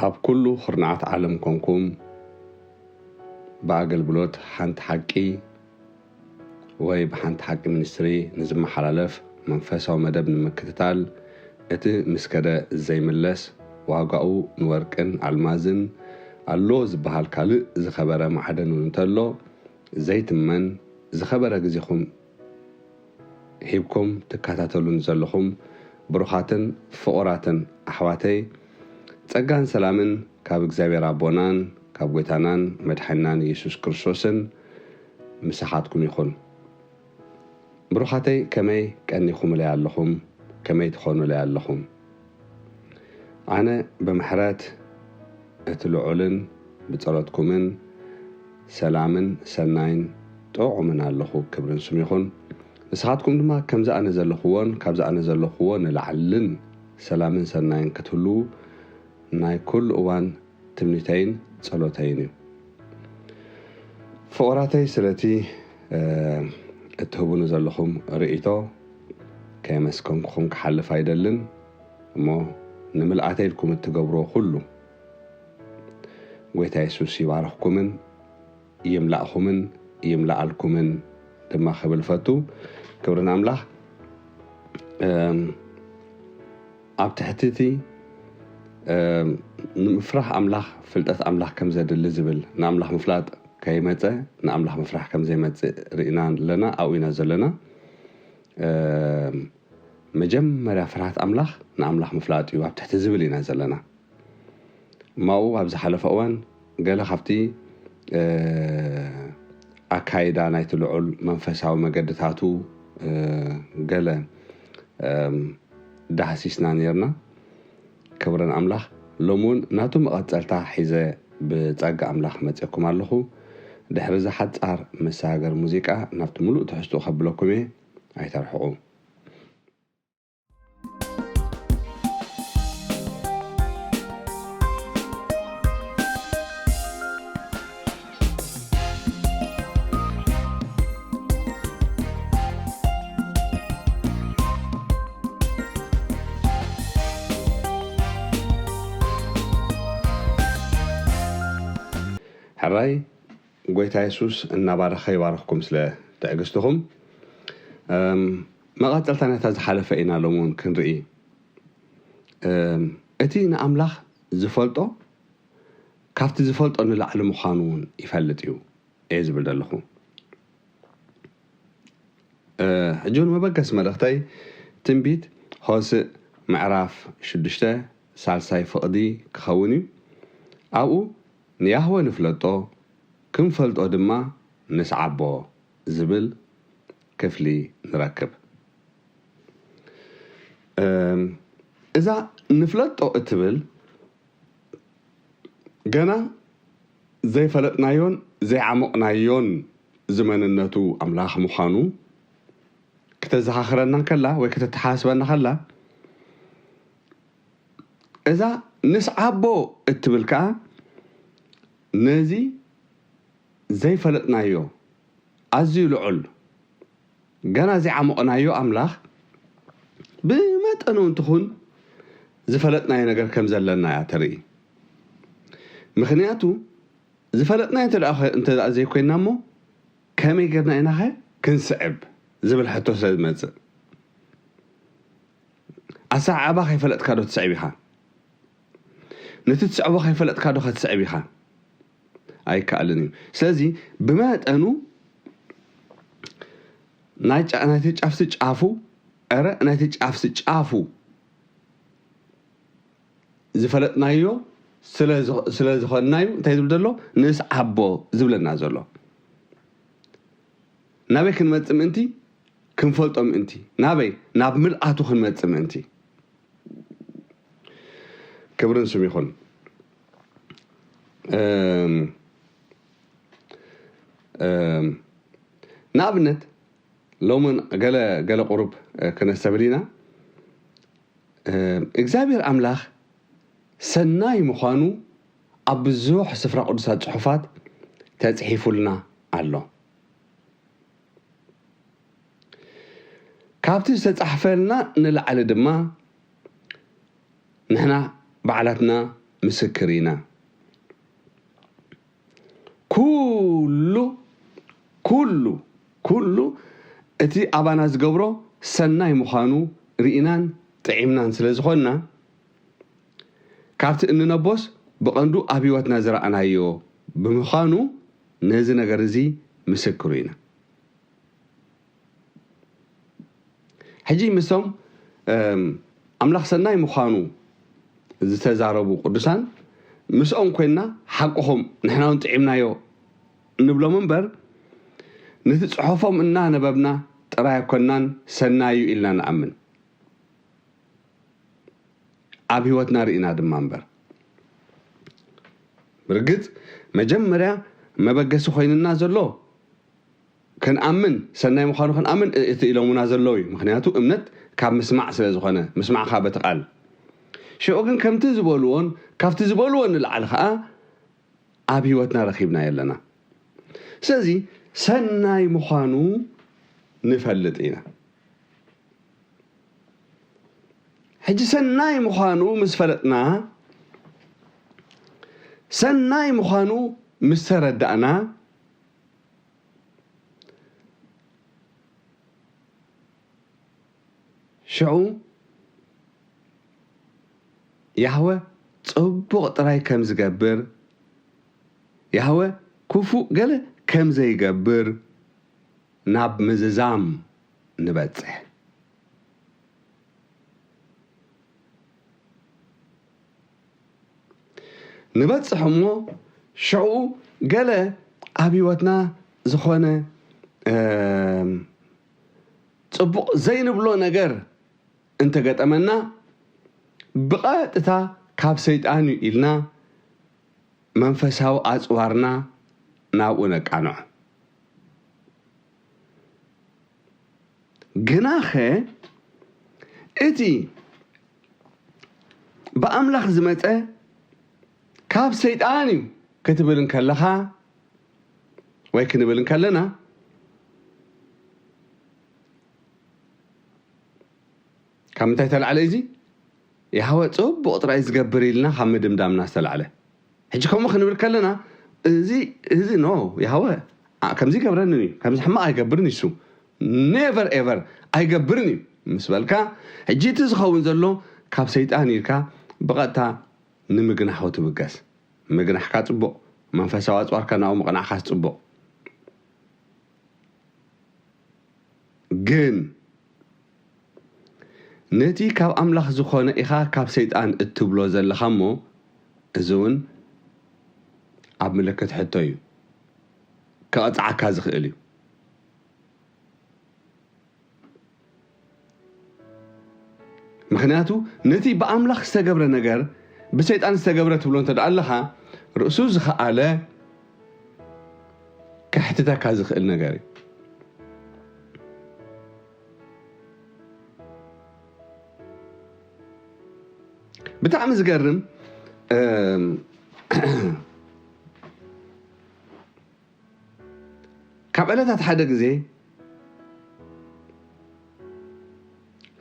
ኣብ ኩሉ ኹርናዓት ዓለም ኮንኩም ብኣገልግሎት ሓንቲ ሓቂ ወይ ብሓንቲ ሓቂ ሚኒስትሪ ንዝመሓላለፍ መንፈሳዊ መደብ ንምክትታል፣ እቲ ምስ ከደ ዘይምለስ፣ ዋጋኡ ንወርቅን ኣልማዝን ኣሎ ዝበሃል ካልእ ዝኸበረ ማዕደን እውን እንተሎ ዘይትመን ዝኸበረ ግዜኹም ሂብኩም ትከታተሉን ዘለኹም ብሩኻትን ፍቑራትን ኣሕዋተይ፣ ጸጋን ሰላምን ካብ እግዚኣብሔር ኣቦናን ካብ ጐይታናን መድሓኒናን ኢየሱስ ክርስቶስን ምሳኻትኩም ይኹን። ብሩኻተይ፣ ከመይ ቀኒኹምለይ ኣለኹም? ከመይ ትኾኑለይ ኣለኹም? ኣነ ብምሕረት እቲ ልዑልን ብጸሎትኩምን ሰላምን ሰናይን ጥዑምን ኣለኹ። ክብርን ስም ይኹን። ንስኻትኩም ድማ ከምዚ ኣነ ዘለኹዎን ካብዚ ኣነ ዘለኹዎ ንላዕልን ሰላምን ሰናይን ክትህልዉ ናይ ኩሉ እዋን ትምኒተይን ጸሎተይን እዩ። ፍቑራተይ፣ ስለቲ፣ እ፣ እትህቡኒ ዘለኹም ርእይቶ ከየመስከንኩኹም ክሓልፍ ኣይደልን። እሞ ንምልኣተይ ኢልኩም እትገብርዎ ኩሉ ጐይታ የሱስ ይባርኽኩምን ይምላእኹምን ይምላኣልኩምን ድማ ክብል ፈቱ። ክብሪ ንኣምላኽ። እም፣ ኣብ ትሕቲ እቲ፣ እም፣ ንምፍራህ ኣምላኽ ፍልጠት ኣምላኽ ከም ዘድሊ ዝብል፣ ንኣምላኽ ምፍላጥ ከይመጸ ንኣምላኽ ምፍራህ ከም ዘይመጽእ ርኢና ኣለና፣ ኣብኡ ኢና ዘለና። እም፣ መጀመርያ ፍርሃት ኣምላኽ ንኣምላኽ ምፍላጥ እዩ ኣብ ትሕቲ ዝብል ኢና ዘለና። እማኡ ኣብ ዝሓለፈ እዋን ገለ ካብቲ፣ እ፣ ኣካይዳ ናይቲ ልዑል መንፈሳዊ መገድታቱ፣ እ፣ ገለ፣ እም፣ ዳህሲስና ነይርና። ክብሪ ንኣምላኽ። ሎሚ እውን ናቱ መቐጸልታ ሒዘ ብጸጋ ኣምላኽ መጺአኩም ኣለኹ። ድሕሪ እዛ ሓጻር መሰጋገሪ ሙዚቃ ናብቲ ምሉእ ትሕዝትኡ ከብለኩም እየ። ኣይተርሕቑ። ሕራይ፣ ጐይታ የሱስ እናባረኸ ይባርኽኩም ስለ ትዕግስትኹም። እም፣ መቐጸልታ ነታ ዝሓለፈ ኢና ሎሚ እውን ክንርኢ። እም፣ እቲ ንኣምላኽ ዝፈልጦ ካብቲ ዝፈልጦ ንላዕሊ ምዃኑ እውን ይፈልጥ እዩ እየ ዝብል ዘለኹ። እ፣ ሕጂ እውን መበገሲ መልእኽተይ ትንቢት ሆስእ ምዕራፍ ሽዱሽተ ሳልሳይ ፍቕዲ ክኸውን እዩ። ኣብኡ ንያህወ ንፍለጦ፣ ክንፈልጦ ድማ ንስዓቦ ዝብል ክፍሊ ንረክብ። እም፣ እዛ ንፍለጦ እትብል ገና ዘይፈለጥናዮን ዘይዓሞቕናዮን ዝመንነቱ ኣምላኽ ምዃኑ ክተዘኻኽረና ከላ ወይ ከተተሓሳስበና ከላ፣ እዛ ንስዓቦ እትብል ከኣ ነዚ ዘይፈለጥናዮ ኣዝዩ ልዑል ገና ዘይዓሞቕናዮ ኣምላኽ ብመጠኑ እንትኹን ዝፈለጥናዮ ነገር ከም ዘለና እያ ተርኢ። ምኽንያቱ ዝፈለጥናዮ እንተ ደኣ ኸ-፣ እንተ ደኣ ዘይኮይንና እሞ ከመይ ጌርና ኢናኸ ክንስዕብ ዝብል ሕቶ ስለ ዝመጽእ፣ ኣሰዓዕባ ከይፈለጥካ ዶ ትስዕብ ኢኻ? ነቲ ትስዕቦ ከይፈለጥካ ዶ ከትስዕብ ኢኻ? ኣይከኣልን እዩ። ስለዚ ብመጠኑ ናይ ጫ-፣ ናይቲ ጫፍቲ ጫፉ፣ ኧረ ናይቲ ጫፍቲ ጫፉ ዝፈለጥናዮ ስለ ዝኸ-፣ ስለ ዝኾንና እዩ እንታይ ዝብል ዘሎ? ንስዓቦ ዝብለና ዘሎ። ናበይ ክንመጽእ ምእንቲ? ክንፈልጦ ምእንቲ። ናበይ? ናብ ምልኣቱ ክንመጽእ ምእንቲ። ክብርን ስም ይኹን። እም፣ እም፣ ንኣብነት ሎምን ገለ፣ ገለ ቁሩብ፣ እ፣ ክነስተብህል ኢና። እም፣ እግዚኣብሔር ኣምላኽ ሰናይ ምዃኑ ኣብ ብዙሕ ስፍራ ቅዱሳት ጽሑፋት ተጽሒፉልና ኣሎ። ካብቲ ዝተጻሕፈልና ንላዕሊ ድማ ንሕና ባዕላትና ምስክር ኢና። ኩሉ ኩሉ ኩሉ እቲ ኣባና ዝገብሮ ሰናይ ምዃኑ ርኢናን ጥዒምናን ስለ ዝኾንና፣ ካብቲ እንነቦስ ብቐንዱ ኣብ ህይወትና ዝረኣናዮ ብምዃኑ፣ ነዚ ነገር እዚ ምስክሩ ኢና። ሕጂ ምስቶም ኣምላኽ ሰናይ ምዃኑ ዝተዛረቡ ቅዱሳን ምስኦም ኮይንና ሓቅኹም ንሕና እውን ጥዒምናዮ ንብሎም እምበር፣ ነቲ ጽሑፎም እናነበብና ጥራይ ኣይኮንናን ሰናይ እዩ ኢልና ንኣምን። ኣብ ህይወትና ርኢና ድማ እምበር። ብርግጽ መጀመርያ መበገሲ ኮይንና ዘሎ ክንኣምን፣ ሰናይ ምዃኑ ክንኣምን እቲ ኢሎምና ዘለዉ እዩ። ምኽንያቱ እምነት ካብ ምስማዕ ስለ ዝኾነ፣ ምስማዕኻ በቲ ቃል። ሽዑ ግን ከምቲ ዝበልዎን ካብቲ ዝበልዎ ንላዕሊ ኸኣ ኣብ ህይወትና ረኺብናዮ ኣለና። ስለዚ ሰናይ ምዃኑ ንፈልጥ ኢና። ሕጂ ሰናይ ምዃኑ ምስ ፈለጥና፣ ሰናይ ምዃኑ ምስ ተረዳእና፣ ሽዑ ያህወ ጽቡቕ ጥራይ ከም ዝገብር፣ ያህወ ክፉእ ገለ ከም ዘይገብር ናብ ምዝዛም ንበጽሕ። ንበጽሕ እሞ ሽዑ ገለ ኣብ ህይወትና ዝኾነ፣ እም፣ ጽቡቕ ዘይንብሎ ነገር እንተገጠመና፣ ብቐጥታ ካብ ሰይጣን እዩ ኢልና መንፈሳዊ ኣጽዋርና ናብኡ ነቃንዖ። ግናኸ እቲ ብኣምላኽ ዝመጸ ካብ ሰይጣን እዩ ክትብል እንከለኻ ወይ ክንብል እንከለና፣ ካብ ምንታይ ተላዕለ እዚ? ያህወ ጽቡቕ ጥራይ ዝገብር ኢልና ካብ ምድምዳምና ዝተላዕለ። ሕጂ ከምኡ ክንብል ከለና፣ እዚ፣ እዚ ኖ፣ ያህወ፣ ኣ፣ ከምዚ ይገብረኒ እዩ፣ ከምዚ ሕማቕ ኣይገብርን እዩ እሱ። ኔቨር ኤቨር ኣይገብርን እዩ ምስ በልካ፣ ሕጂ እቲ ዝኸውን ዘሎ ካብ ሰይጣን ኢልካ ብቐጥታ ንምግናሑ ትብገስ። ምግናሕካ ጽቡቕ፣ መንፈሳዊ ኣጽዋርካ ናብኡ ምቕናዕካስ ጽቡቕ። ግን ነቲ ካብ ኣምላኽ ዝኾነ ኢኻ ካብ ሰይጣን እትብሎ ዘለኻ እሞ፣ እዚ እውን ኣብ ምልክት ሕቶ እዩ። ከቐጽዓካ ዝኽእል እዩ። ምኽንያቱ ነቲ ብኣምላኽ ዝተገብረ ነገር ብሰይጣን ዝተገብረ ትብሎ እንተ ደኣ ኣለኻ፣ ርእሱ ዝኸኣለ ከሕትተካ ዝኽእል ነገር እዩ። ብጣዕሚ ዝገርም፣ እም፣ ካብ ዕለታት ሓደ ግዜ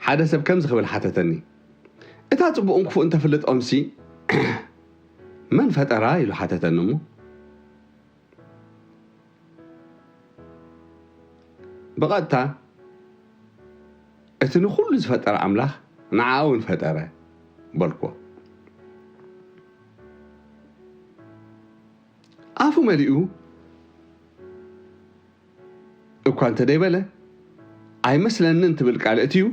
ሓደ ሰብ ከምዚ ክብል ሓተተኒ፣ "እታ ጽቡቕን ክፉእን ተፍልጥ ኦምሲ መን ፈጠራ?" ኢሉ ሓተተኒ እሞ፣ ብቐጥታ፣ "እቲ ንኹሉ ዝፈጠረ ኣምላኽ ንዓኣ እውን ፈጠረ" በልኩዎ። ኣፉ መሊኡ እኳ እንተ ደይበለ፣ "ኣይመስለንን" ትብል ቃል እትዩ፣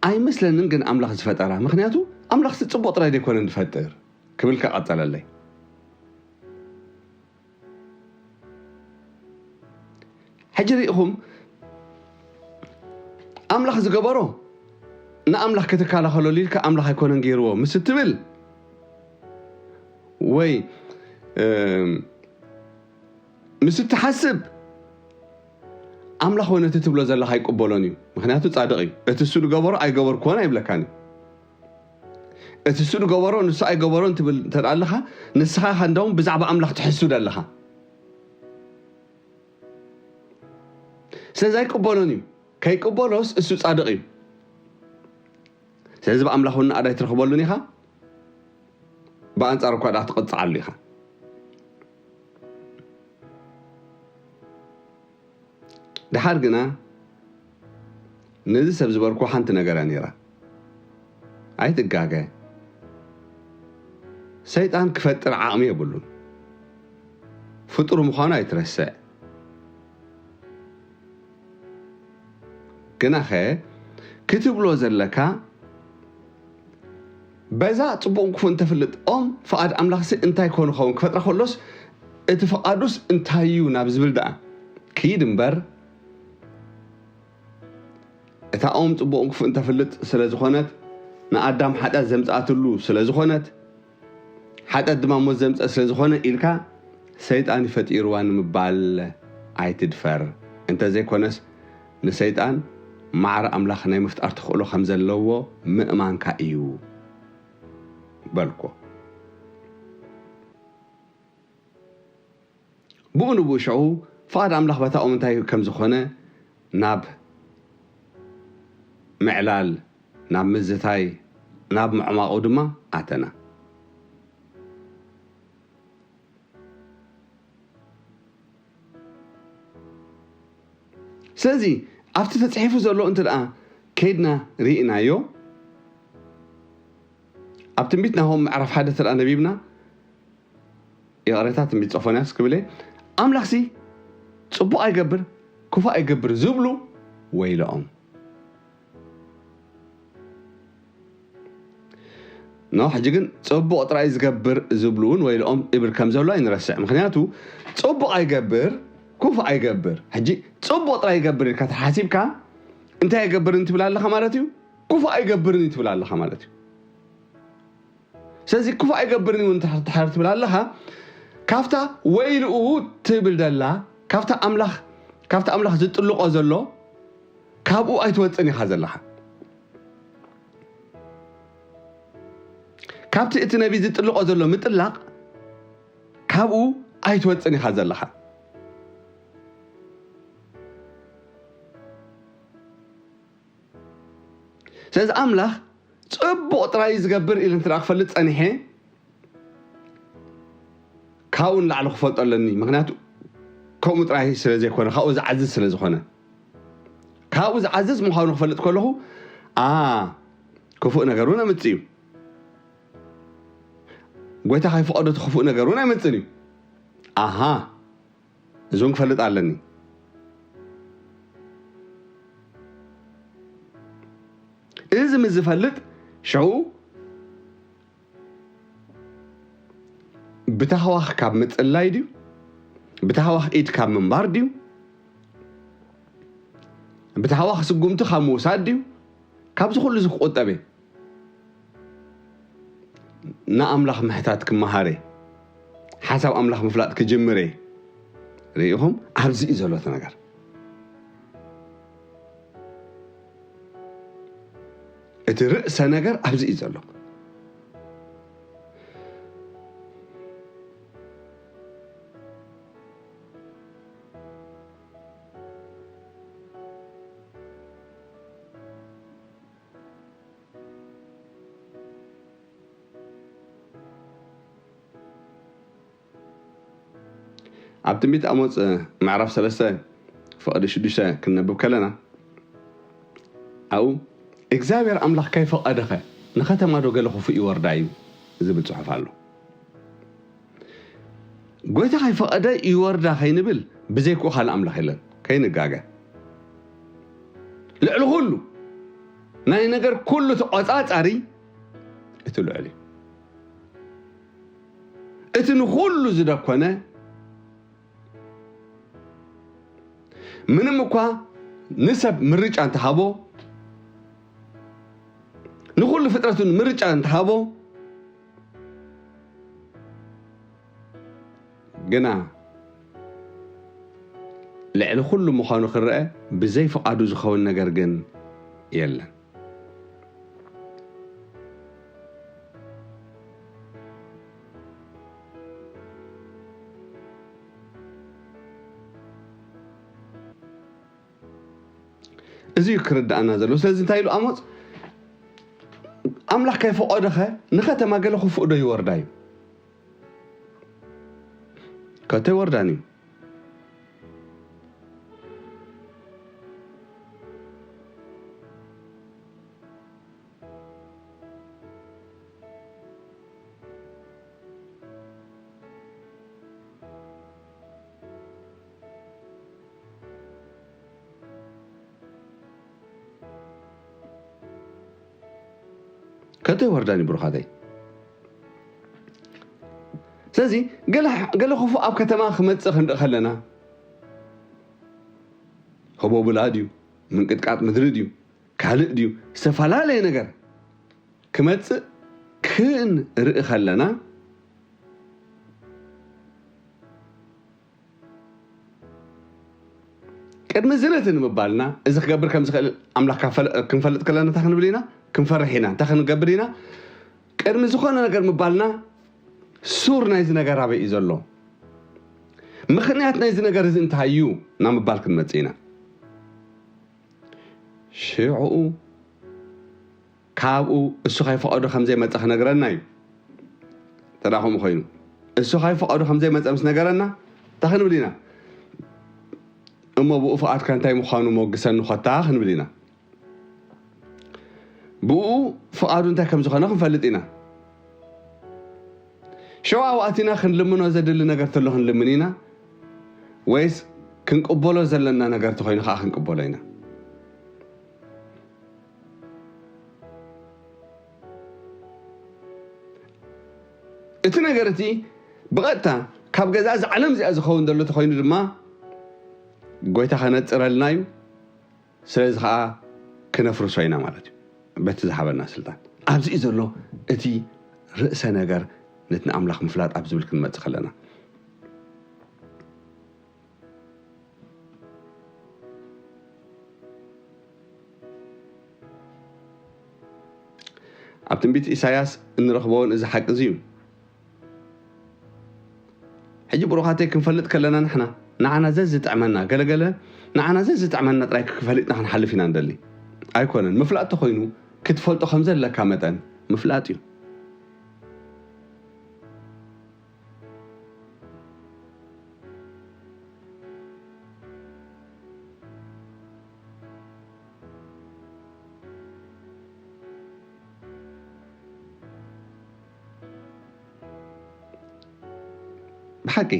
"ኣይመስለንን ግን ኣምላኽ ዝፈጠራ፣ ምኽንያቱ ኣምላኽሲ ጽቡቕ ጥራይ ደይኮነን ዝፈጥር" ክብል ከቐጸለለይ። ሕጂ ርኢኹም፣ ኣምላኽ ዝገበሮ ንኣምላኽ ክትከላኸለሉ ኢልካ ኣምላኽ ኣይኮነን ገይርዎ ምስ እትብል፣ ወይ፣ እም፣ ምስ እትሓስብ፣ ኣምላኽ ወይ ነቲ ትብሎ ዘለኻ ኣይቅበሎን እዩ። ምኽንያቱ ጻድቕ እዩ። እቲ እሱ ዝገበሮ ኣይገበርክዎን ኣይብለካን እዩ። እቲ እሱ ዝገበሮ ንሱ ኣይገበሮን ትብል እንተ ደኣ ኣለኻ፣ ንስኻ ኢኻ እንዳውም ብዛዕባ ኣምላኽ ትሕስድ ኣለኻ። ስለዚ ኣይቅበሎን እዩ። ከይቅበሎስ እሱ ጻድቕ እዩ። ስለዚ ብኣምላኽ እውን ንኣድ ኣይትረኽበሉን ኢኻ። ብኣንጻሩ እኳ ደኣ ትቕጽዓሉ ኢኻ። ደሓር ግና ነዚ ሰብ ዝበርኩ ሓንቲ ነገር እያ ነይራ። ኣይትጋገ። ሰይጣን ክፈጥር ዓቕሚ የብሉን። ፍጡር ምዃኑ ኣይትረስዕ። ግናኸ ክትብሎ ዘለካ በዛ ጽቡቕን ክፉእን ተፍልጥ ኦም ፍቓድ ኣምላኽሲ እንታይ ኮን ኸውን ክፈጥራ ከሎስ እቲ ፍቓዱስ እንታይ እዩ ናብ ዝብል ደኣ ኪድ እምበር እታ ኦም ጽቡቕን ክፉእን ተፍልጥ ስለ ዝኾነት ንኣዳም ሓጢኣት ዘምጽኣትሉ ስለ ዝኾነት ሓጢኣት ድማ ሞት ዘምጽእ ስለ ዝኾነ ኢልካ ሰይጣን እዩ ፈጢርዋ ንምባል ኣይትድፈር። እንተዘይኮነስ ንሰይጣን ማዕረ ኣምላኽ ናይ ምፍጣር ተኽእሎ ከም ዘለዎ ምእማንካ እዩ በልኩ። ብኡ ንብኡ ሽዑ ፍቓድ ኣምላኽ በታ ኦም እንታይ ከም ዝኾነ ናብ ምዕላል፣ ናብ ምዝታይ፣ ናብ ምዕማቑ ድማ ኣተና። ስለዚ ኣብቲ ተጻሒፉ ዘሎ እንተ ደኣ ከይድና ርኢናዮ፣ ኣብ ትንቢት ናሆም ምዕራፍ ሓደ እንተ ደኣ ነቢብና፣ ይቕሬታ፣ ትንቢት ጾፎንያስ ክብል እየ፣ ኣምላኽሲ ጽቡቕ ኣይገብር፣ ክፉእ ኣይገብር ዝብሉ ወይለኦም። ኖ፣ ሕጂ ግን ጽቡቕ ጥራይ ዝገብር ዝብሉ እውን ወይልኦም ይብል ከም ዘሎ ኣይንረስዕ። ምኽንያቱ ጽቡቕ ኣይገብር፣ ክፉእ ኣይገብር። ሕጂ ጽቡቕ ጥራይ ይገብር ኢልካ ተሓሲብካ እንታይ ኣይገብርን ትብል ኣለኻ ማለት እዩ? ክፉእ ኣይገብርን እዩ ትብል ኣለኻ ማለት እዩ። ስለዚ ክፉእ ኣይገብርን እውን እንድሕር ትብል ኣለኻ፣ ካብታ ወይልኡ ትብል ዘላ፣ ካብታ ኣምላኽ፣ ካብታ ኣምላኽ ዝጥልቆ ዘሎ፣ ካብኡ ኣይትወጽእን ኢኻ ዘለኻ። ካብቲ እቲ ነቢ ዝጥልቆ ዘሎ ምጥላቕ፣ ካብኡ ኣይትወጽእን ኢኻ ዘለኻ። ስለዚ ኣምላኽ ጽቡቕ ጥራይ ዝገብር ኢሉ እንተ ደኣ ክፈልጥ ጸኒሐ፣ ካብኡ ንላዕሊ ክፈልጦ ኣለኒ። ምኽንያቱ ከምኡ ጥራይ ስለ ዘይኮነ፣ ካብኡ ዝዓዝዝ ስለ ዝኾነ። ካብኡ ዝዓዝዝ ምዃኑ ክፈልጥ ከለኹ፣ ኣ፣ ክፉእ ነገር እውን ኣምጽእ እዩ። ጎይታ ከይፈቐዶ እቲ ክፉእ ነገር እውን ኣይመጽእን እዩ። ኣሃ፣ እዚ እውን ክፈልጥ ኣለኒ። እዚ ምስ ዝፈልጥ፣ ሽዑ ብታህዋኽ ካብ ምጽላይ ድዩ? ብታህዋኽ ኢድ ካብ ምንባር ድዩ? ብታህዋኽ ስጉምቲ ካብ ምውሳድ ድዩ? ካብዚ ኩሉ እዚ ክቑጠብ እየ። ንኣምላኽ ምሕታት ክመሃር እየ። ሓሳብ ኣምላኽ ምፍላጥ ክጅምር እየ። ርኢኹም? ኣብዚ እዩ ዘሎ እቲ ነገር። እቲ ርእሰ ነገር ኣብዚ እዩ ዘሎ። ኣብ ትንቢት ኣሞጽ ምዕራፍ ሰለስተ ፍቕዲ ሽዱሽተ ክንነብብ ከለና፣ ኣብኡ እግዚኣብሔር ኣምላኽ ከይፈቐደኸ ንኸተማ ዶ ገለ ክፉእ ይወርዳ እዩ ዝብል ጽሑፍ ኣሎ። ጎይታ ከይፈቐደ ይወርዳ ከይንብል ብዘይክኡ ካልእ ኣምላኽ የለን። ከይንጋገ። ልዕሊ ኩሉ ናይ ነገር ኩሉ ተቖጻጻሪ እቲ ልዑል እዩ። እቲ ንኹሉ ዝደኮነ ምንም እኳ ንሰብ ምርጫ እንተሃቦ፣ ንኹሉ ፍጥረቱን ምርጫ እንተሃቦ፣ ግና ልዕሊ ኩሉ ምዃኑ ክረአ ብዘይ ፍቓዱ ዝኸውን ነገር ግን የለን። እዚ እዩ ክርድኣና ዘለዎ። ስለዚ እንታይ ኢሉ ኣሞጽ? ኣምላኽ ከይፈቐዶኸ ንኸተማ ገለ ክፉእ ዶ ይወርዳ እዩ? ከቶ ይወርዳን እዩ። ከቶ ይወርዳን እዩ ብሩኻተይ። ስለዚ ገለ ገለ ክፉእ ኣብ ከተማ ክመጽእ ክንርኢ ከለና፣ ህቦብላ ድዩ፣ ምንቅጥቃጥ ምድሪ ድዩ፣ ካልእ ድዩ፣ ዝተፈላለየ ነገር ክመጽእ ክንርኢ ከለና፣ ቅድሚ እዚ ነቲ ንምባልና፣ እዚ ክገብር ከም ዝኽእል ኣምላኽ ካብ ፈለ-፣ ክንፈልጥ ከለና እንታይ ክንብል ኢና? ክንፈርሕ ኢና። እንታይ ክንገብር ኢና? ቅድሚ ዝኾነ ነገር ምባልና፣ ሱር ናይዚ ነገር ኣበይ እዩ ዘሎ? ምኽንያት ናይዚ ነገር እዚ እንታይ እዩ? ናብ ምባል ክንመጽእ ኢና። ሽዕኡ ካብኡ እሱ ከይፈቐዶ ከም ዘይመጸ ክነግረና እዩ። እንተ ደኣ ከምኡ ኮይኑ፣ እሱ ከይፈቐዶ ከም ዘይመጸ ምስ ነገረና፣ እንታይ ክንብል ኢና? እሞ ብኡ ፍቓድካ እንታይ ምዃኑ መወግሰኒ ኾታ ክንብል ኢና። ብኡ ፍቓዱ እንታይ ከም ዝኾነ ክንፈልጥ ኢና። ሽዑ ኣብኡ ኣቲና ክንልምኖ ዘድሊ ነገር ተሎ ክንልምን ኢና፣ ወይስ ክንቅበሎ ዘለና ነገር ተኾይኑ ከዓ ክንቅበሎ ኢና? እቲ ነገር እቲ ብቐጥታ ካብ ገዛ እዛ ዓለም እዚኣ ዝኸውን ዘሎ ተኾይኑ ድማ፣ ጎይታ ከነጽረልና እዩ። ስለዚ ኸዓ ክነፍርሶ ኢና ማለት እዩ፣ በቲ ዝሃበና ስልጣን። ኣብዚ እዩ ዘሎ እቲ ርእሰ ነገር፣ ነቲ ንኣምላኽ ምፍላጥ ኣብ ዝብል ክንመጽእ ከለና። ኣብ ትንቢት ኢሳያስ እንረኽቦ እውን እዚ ሓቂ እዚ እዩ። ሕጂ ብሩኻተይ ክንፈልጥ ከለና ንሕና፣ ንዓና ዘዝጥዕመና፣ ገለገለ ንዓና ዘዝጥዕመና ጥራይ ክፈሊጥና ክንሓልፍ ኢና ንደሊ። ኣይኮነን። ምፍላጥ ተኾይኑ ክትፈልጦ ከም ዘለካ መጠን ምፍላጥ እዩ። ብሓቂ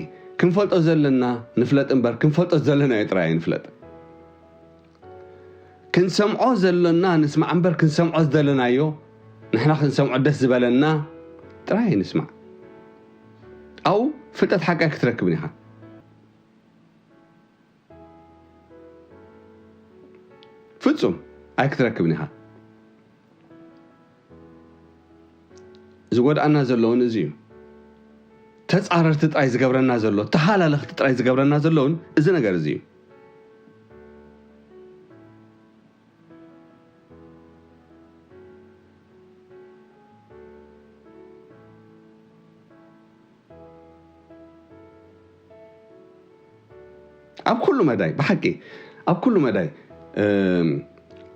ክንፈልጦ ዘለና ንፍለጥ እምበር፣ ክንፈልጦ ዘለናዮ ጥራይ ኣይንፍለጥ። ክንሰምዖ ዘሎና ንስማዕ እምበር፣ ክንሰምዖ ዝደለናዮ፣ ንሕና ክንሰምዖ ደስ ዝበለና ጥራይ ኣይንስማዕ። ኣብኡ ፍልጠት ሓቂ ኣይክትረክብን ኢኻ። ፍጹም ኣይክትረክብን ኢኻ። ዝጎድኣና ዘሎ እውን እዚ እዩ። ተጻረርቲ ጥራይ ዝገብረና ዘሎ፣ ተሃላለኽቲ ጥራይ ዝገብረና ዘሎ እውን እዚ ነገር እዚ እዩ። ኣብ ኩሉ መዳይ፣ ብሓቂ ኣብ ኩሉ መዳይ፣ እም፣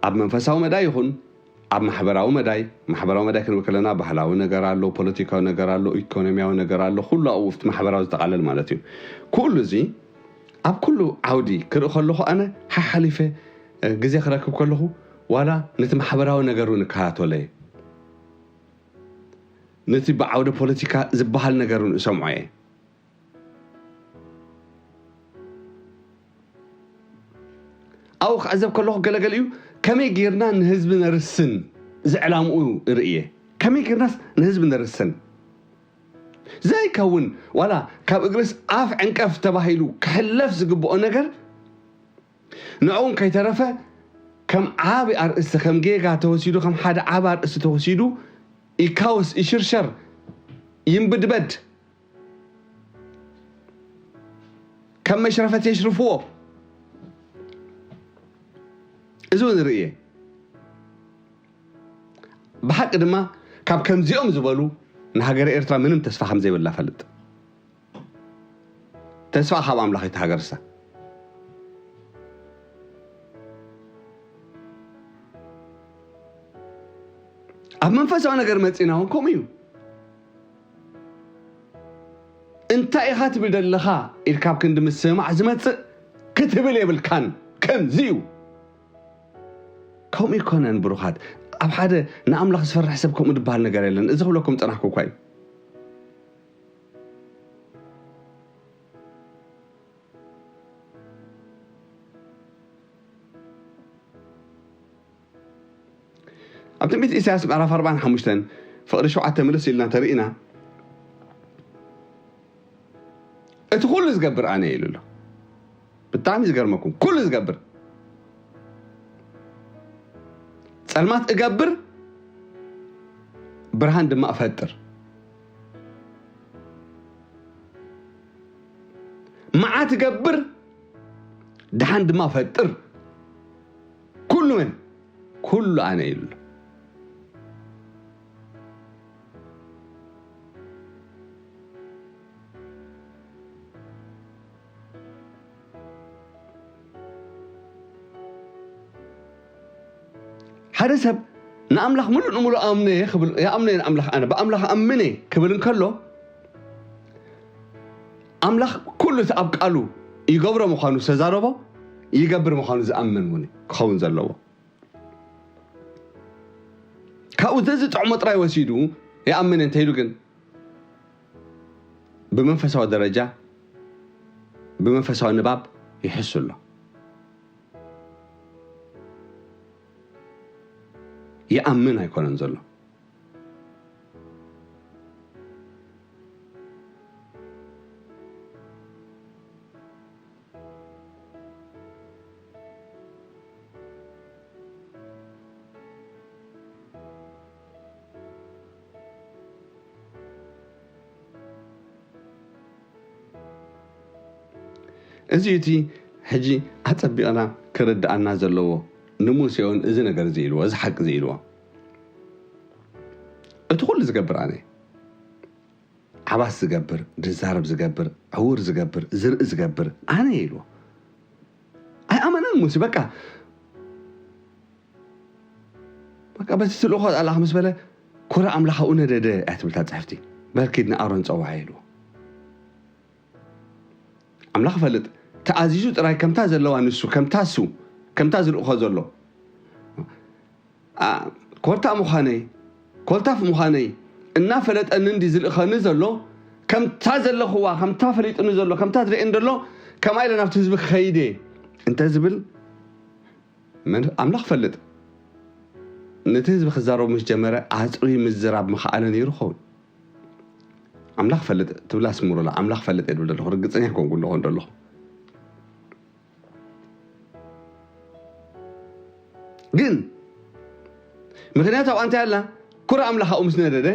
ኣብ መንፈሳዊ መዳይ ይኹን ኣብ ማሕበራዊ መዳይ፣ ማሕበራዊ መዳይ ክንብል ከለና ባህላዊ ነገር ኣሎ፣ ፖለቲካዊ ነገር ኣሎ፣ ኢኮኖሚያዊ ነገር ኣሎ፣ ኩሉ ኣብኡ ኣብቲ ማሕበራዊ ዝጠቓለል ማለት እዩ። ኩሉ እዚ ኣብ ኩሉ ዓውዲ ክርኢ ከለኹ ኣነ ሓሓሊፈ፣ እ፣ ግዜ ክረክብ ከለኹ ዋላ ነቲ ማሕበራዊ ነገር እውን እከታተሎ እየ። ነቲ ብዓውደ ፖለቲካ ዝበሃል ነገር እውን እሰምዖ እየ። ኣብኡ ክዕዘብ ከለኹ ገለገሊኡ ከመይ ጌርና ንህዝቢ ነርስን ዝዕላምኡ እርእየ። ከመይ ጌርናስ ንህዝቢ ነርስን? ዘይከውን ዋላ ካብ እግርስ ኣፍ ዕንቀፍ ተባሂሉ ክሕለፍ ዝግብኦ ነገር ንዕኡን ከይተረፈ ከም ዓቢ ኣርእስቲ፣ ከም ጌጋ ተወሲዱ፣ ከም ሓደ ዓቢ ኣርእስቲ ተወሲዱ ይካወስ፣ ይሽርሸር፣ ይንብድበድ፣ ከም መሽረፈት የሽርፍዎ። እዚ እውን ርእየ። ብሓቂ ድማ ካብ ከምዚኦም ዝበሉ ንሃገረ ኤርትራ ምንም ተስፋ ከም ዘይብላ ፈልጥ። ተስፋ ካብ ኣምላኽ እዩ፣ እቲ ሃገርሳ። ኣብ መንፈሳዊ ነገር መጺና እውን ከምኡ እዩ። እንታይ ኢኻ ትብል ዘለኻ ኢልካ ኣብ ክንዲ ምስማዕ ዝመጽእ ክትብል የብልካን። ከምዚ እዩ። ከምኡ ይኮነን ብሩኻት። ኣብ ሓደ ንኣምላኽ ዝፈርሕ ሰብ ከምኡ ዝበሃል ነገር የለን። እዚ ክብለኩም ጸናሕኩ እኳ እዩ። ኣብ ትንቢት ኢሳያስ ምዕራፍ ኣርባዓን ሓሙሽተን ፍቕዲ ሸውዓተ ምልስ ኢልና ተርኢና፣ እቲ ኩሉ ዝገብር ኣነ ኢሉ ኣሎ። ብጣዕሚ ዝገርመኩም፣ ኩሉ ዝገብር፣ ጸልማት እገብር፣ ብርሃን ድማ እፈጥር፣ መዓት እገብር፣ ደሓን ድማ እፈጥር። ኩሉ መን? ኩሉ ኣነ ኢሉ ኣሎ። ሓደ ሰብ ንኣምላኽ ምሉእ ንምሉእ ኣምነ እየ ክብል፣ ይኣምነ እየ ንኣምላኽ፣ ኣነ ብኣምላኽ ኣምን እየ ክብል እንከሎ፣ ኣምላኽ ኩሉ እቲ ኣብ ቃሉ ይገብሮ ምዃኑ ዝተዛረቦ ይገብር ምዃኑ ዝኣምን እውን ክኸውን ዘለዎ። ካብኡ ተዝጥዕሞ ጥራይ ወሲዱ ይኣምን እንተኢሉ ግን፣ ብመንፈሳዊ ደረጃ፣ ብመንፈሳዊ ንባብ ይሕሱ ኣሎ። ይኣምን ኣይኮነን ዘሎ። እዚ እዩ እቲ ሕጂ ኣጸቢቕና ክርድኣና ዘለዎ። ንሙሴ እውን እዚ ነገር እዚ ኢልዎ፣ እዚ ሓቂ እዚ ኢልዎ። እቲ ኩሉ ዝገብር ኣነ እየ። ዓባስ ዝገብር፣ ዝዛረብ ዝገብር፣ ዕውር ዝገብር፣ ዝርኢ ዝገብር ኣነ እየ ኢልዎ። ኣይኣመነን ሙሴ። በቃ፣ በቃ በቲ ትልእኾ ኣላኽ ምስ በለ፣ ኩረ ኣምላኽ ኣብኡ ነደደ እያ ትብል እታ ጽሕፍቲ። በል ኪድ ንኣሮን ጸውዓ ኢልዎ። ኣምላኽ ፈልጥ፣ ተኣዚዙ ጥራይ ከምታ ዘለዋ ንሱ፣ ከምታ እሱ፣ ከምታ ዝልእኾ ዘሎ። ኣ፣ ኮርታ ምዃነይ፣ ኮልታፍ ምዃነይ እናፈለጠኒ እንዲ ዝልእኸኒ ዘሎ፣ ከምታ ዘለኽዋ፣ ከምታ ፈሊጥኒ ዘሎ፣ ከምታ ዝርእየኒ ዘሎ፣ ከምኣ ኢለ ናብቲ ህዝቢ ክኸይድ እየ እንተ ዝብል፣ መን-፣ ኣምላኽ ፈልጥ። ነቲ ህዝቢ ክዛረቡ ምስ ጀመረ፣ ኣጽርዩ ምዝራብ ምኽኣለ ነይሩ ኸውን። ኣምላኽ ፈልጥ ትብላ ስምሩላ፣ ኣምላኽ ፈልጥ እየ ድብል ዘለኹ፣ ርግጸኛ ኮንኩ ኣለኹ እንዶ ኣለኹ። ግን ምኽንያት ኣብኣ እንታይ ኣላ? ኩረ ኣምላኽ ኣብኡ ምስ ነደደ፣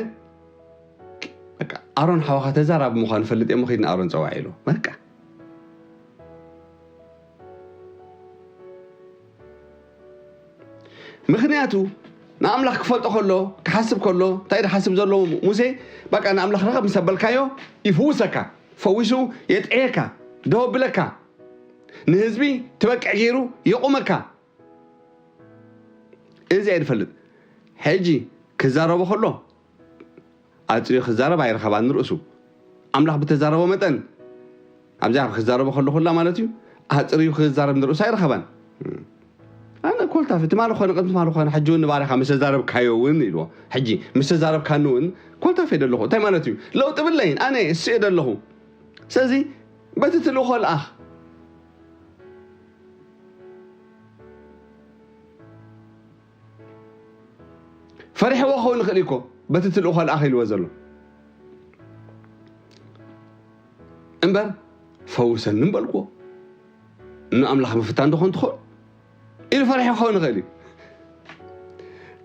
በቃ፣ ኣሮን ሓወኻ ተዛራቢ ምዃኑ ፈልጥ እየ፣ እሞ ኺድ ንኣሮን ጸውዓ ኢሉ። በቃ። ምኽንያቱ ንኣምላኽ ክፈልጦ ከሎ፣ ክሓስብ ከሎ፣ እንታይ ድሓስብ ዘሎ ሙሴ? በቃ ንኣምላኽ ርኸብ ምስ ኣበልካዮ ይፍውሰካ፣ ፈዊሱ የጥዕየካ፣ ደው ኣብለካ፣ ንህዝቢ ትበቅዕ ገይሩ የቑመካ። እዚ እየ ዝፈልጥ። ሕጂ ክዛረቦ ከሎ ኣጽርዩ ክዛረብ ኣይረኸባን ንርእሱ። ኣምላኽ ብተዛረቦ መጠን፣ ኣብዚኣ ክዛረቦ ከሎ ኩላ ማለት እዩ፣ ኣጽርዩ ክዛረብ ንርእሱ ኣይረኸባን። ኣነ ኮልታፍ፣ ትማሊ ኾነ፣ ቅድሚ ትማሊ ኾነ፣ ሕጂ እውን ንባርያኻ ምስ ተዛረብካዮ እውን ኢልዎ። ሕጂ ምስ ተዛረብካኒ እውን ኮልታፍ እየ ደለኹ። እንታይ ማለት እዩ? ለውጢ ብለይን። ኣነ እሱ እየ ደለኹ። ስለዚ በቲ ትልእኾ ልኣኽ። ፈሪሕዎ ክኸውን ይኽእል እዩ እኮ፣ በቲ ትልእኾ ልኣኽ ኢልዎ ዘሎ። እምበር፣ ፈውሰኒ ምበልክዎ። ንኣምላኽ ምፍታን ዶ ኾን ትኾን? ኢሉ ፈሪሑ ክኸውን ይኽእል እዩ።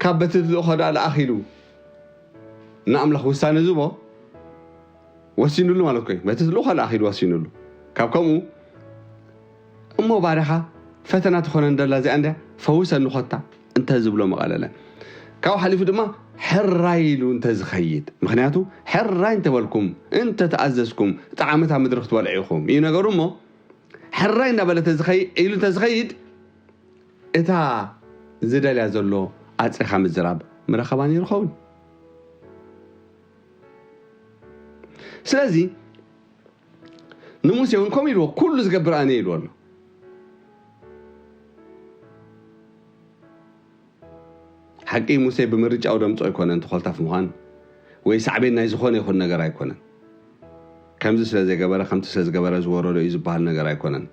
ካብ በቲ ትልእኾ ደኣ ልኣኽ ኢሉ ንኣምላኽ ውሳነ ዝቦ ወሲኑሉ ማለት እኮ እዩ። በቲ ትልእኾ ልኣኽ ኢሉ ወሲኑሉ። ካብ ከምኡ፣ እሞ ባርያኻ ፈተና ትኾነን ደላ እዚኣ እንድያ፣ ፈውሰኒ ኾታ እንተ ዝብሎ መቐለለ። ካብኡ ሓሊፉ ድማ ሕራይ ኢሉ እንተ ዝኸይድ፣ ምኽንያቱ ሕራይ እንተበልኩም፣ እንተ ተኣዘዝኩም፣ ጣዕሚ እታ ምድሪ ክትበልዑ ኢኹም እዩ ነገሩ። እሞ ሕራይ እናበለ ተዝኸይ-፣ ኢሉ እንተ ዝኸይድ፣ እታ ዝደልያ ዘሎ ኣጽሪኻ ምዝራብ ምረኸባ ነይሩ ኸውን። ስለዚ፣ ንሙሴ እውን ከምኡ ኢልዎ፣ "ኩሉ ዝገብር ኣነ" ኢልዎ ኣሎ። ሓቂ ሙሴ ብምርጫኡ ደምጾ ኣይኮነን፣ ተኾልታፍ ምዃን ወይ ሳዕቤን ናይ ዝኾነ ይኹን ነገር ኣይኮነን። ከምዚ ስለ ዘይገበረ፣ ከምቲ ስለ ዝገበረ ዝወረዶ እዩ ዝበሃል ነገር ኣይኮነን።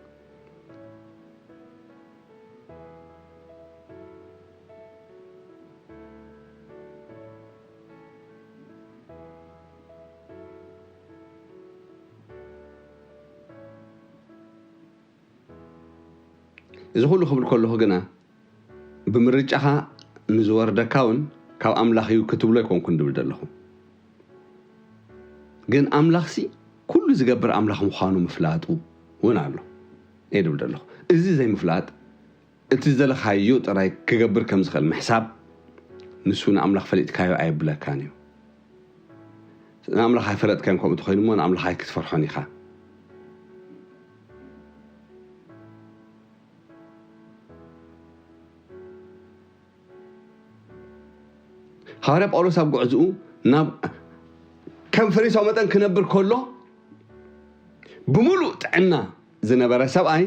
እዚ ኩሉ ክብል ከለኹ ግና፣ ብምርጫኻ ንዝወርደካ እውን ካብ ኣምላኽ እዩ ክትብሎ ኣይኮንኩን ድብል ዘለኹ። ግን ኣምላኽሲ ኩሉ ዝገብር ኣምላኽ ምዃኑ ምፍላጡ እውን ኣሎ እየ ድብል ዘለኹ። እዚ ዘይምፍላጥ፣ እቲ ዝደለኻዮ ጥራይ ክገብር ከም ዝኽእል ምሕሳብ፣ ንሱ ንኣምላኽ ፈሊጥካዮ ኣየብለካን እዩ። ንኣምላኽ ኣይፈለጥካዮን፣ ከምኡ እንተኾይኑ እሞ ንኣምላኽ ኣይክትፈርሖን ኢኻ። ሃዋርያ ጳውሎስ ኣብ ጉዕዝኡ ናብ ከም ፈሪሳዊ መጠን ክነብር ከሎ፣ ብምሉእ ጥዕና ዝነበረ ሰብኣይ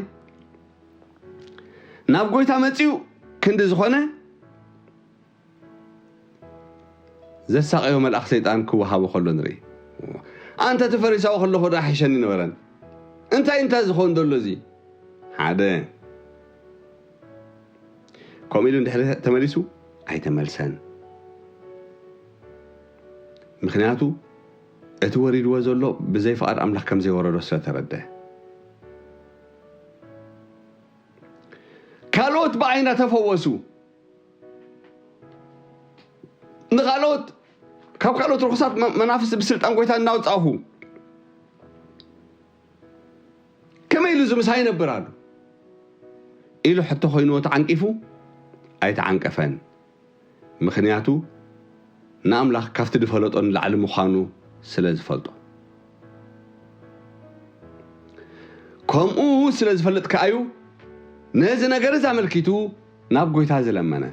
ናብ ጎይታ መጺኡ ክንዲ ዝኾነ ዘሳቐዮ መልኣኽ ሰይጣን ክወሃቦ ከሎ ንርኢ። ኣንተ እቲ ፈሪሳዊ ከለኹ ዶ ኣይሕሸኒ ነበረን? እንታይ እንታይ ዝኸውን ዘሎ እዚ? ሓደ፣ ከምኡ ኢሉ እንድሕሪ ተመሊሱ ኣይተመልሰን። ምኽንያቱ እቲ ወሪድዎ ዘሎ ብዘይ ፍቓድ ኣምላኽ ከም ዘይወረዶ ስለ ተረደ። ካልኦት ብኣይ እናተፈወሱ፣ ንኻልኦት፣ ካብ ካልኦት ርኹሳት መ-፣ መናፍስቲ ብስልጣን ጎይታ እናውጻኹ፣ ከመይ ኢሉ እዚ ምሳይ ይነብር ኣሎ? ኢሉ ሕቶ ኮይንዎ ተዓንቂፉ ኣይተዓንቀፈን። ምኽንያቱ ንኣምላኽ ካብቲ ዝፈለጦ ንላዕሊ ምዃኑ ስለ ዝፈልጦ። ከምኡ ስለ ዝፈልጥ ከኣዩ ነዚ ነገር እዚ ኣመልኪቱ ናብ ጎይታ ዝለመነ።